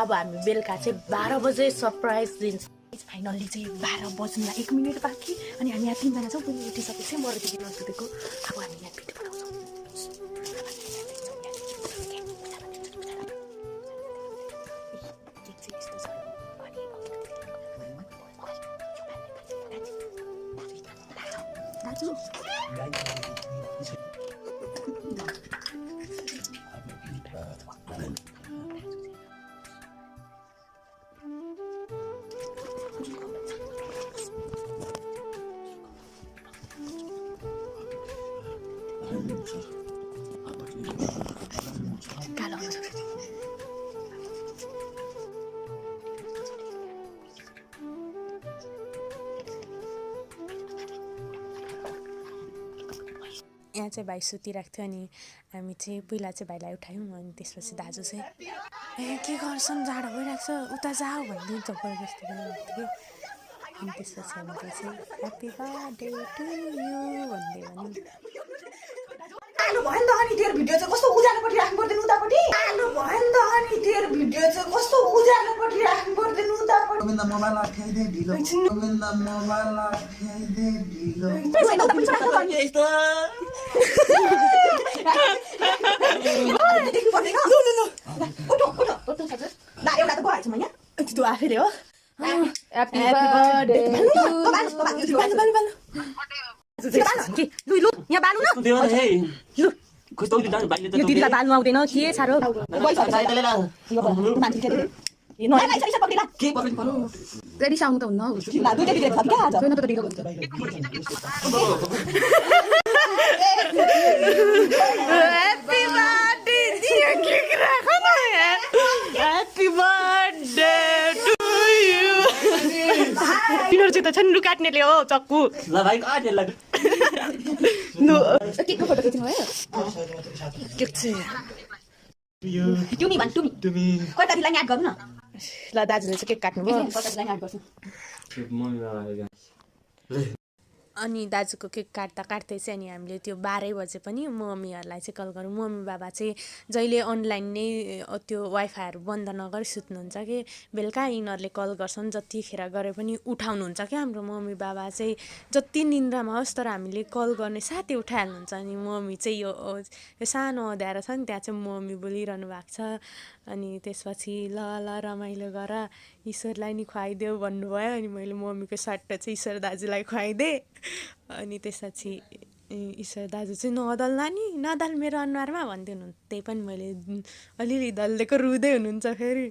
अब हामी बेलुका चाहिँ 12 बजे सरप्राइज दिन्छ। फाइनल्ली चाहिँ 12 बज्नुलाई 1 मिनेट बाँकी अनि हामी यहाँ 3 जना छौँ। पनि उठिसकेपछि मरेदेखि नसुतेको अब हामी यहाँ भिडियो बनाउँछौँ। दाजु कालो यहाँ चाहिँ भाइ सुतिरहेको थियो अनि हामी चाहिँ पहिला चाहिँ भाइलाई उठायौँ अनि त्यसपछि दाजु चाहिँ ए के गर्छन् जाडो भइरहेको छ उता जाऊ भनिदिन्छ जबरजस्ती गरिरहेको थियो अनि त्यसपछि हामीले चाहिँ ह्याप्पी बर्थडे टु यु भन्दै भन्यो। आलु भयो नि त अनि तेरो भिडियो चाहिँ कस्तो उज्यालोपट्टि राख्नु पर्दैन उतापट्टि आलु भयो नि त अनि तेरो भिडियो चाहिँ कस्तो उज्यालोपट्टि राख्नु पर्दैन उतापट्टि गोविन्द मोबाइल अठाइदे ढिलो गोविन्द मोबाइल अठाइदे ढिलो यस्तो देख्नु पर्दैन उठो उठो उठो छ ला एउटा त गएछ म यहाँ त्यो आफैले हो ह्याप्पी बर्थडे के लु लु यहाँ बाल्नु न लु यो दिदीलाई बाल्नु आउँदैन के साह्रो रेडी साउनु त हुन्न happy birthday happy birthday to you तिनीहरू चाहिँ त छन् लु काट्नेले हो चक्कु ल भाइ काट्ने लाग्यो लु केकको फोटो खिच्नु भयो केक चाहिँ टुमी भन् टुमी कतालाई याद गर्नु न ल दाजुले चाहिँ केक काट्नु भयो कतालाई याद गर्छु अनि दाजुको केक काट्दा काट्दै चाहिँ अनि हामीले त्यो 12 बजे पनि मम्मीहरूलाई चाहिँ कल गरौँ। मम्मी बाबा चाहिँ जहिले अनलाइन नै त्यो वाइफाईहरू बन्द नगरी सुत्नुहुन्छ कि बेलुका यिनीहरूले कल गर्छन् जतिखेर गरे पनि उठाउनुहुन्छ क्या हाम्रो मम्मी बाबा चाहिँ जति निन्द्रामा होस् तर हामीले कल गर्ने साथै उठाइहाल्नुहुन्छ। अनि मम्मी चाहिँ यो सानो अँध्यारो छ नि त्यहाँ चाहिँ मम्मी बोलिरहनु भएको छ अनि त्यसपछि ल ल रमाइलो गर ईश्वरलाई नि खुवाइदेऊ भन्नुभयो अनि मैले मम्मीको सट्टा चाहिँ ईश्वर दाजुलाई खुवाइदिएँ अनि त्यसपछि ईश्वर दाजु चाहिँ नदल नानी नदल मेरो अनुहारमा भन्दै हुनुहुन्छ त्यही पनि मैले अलिअलि दलिदिएको रुँदै हुनुहुन्छ फेरि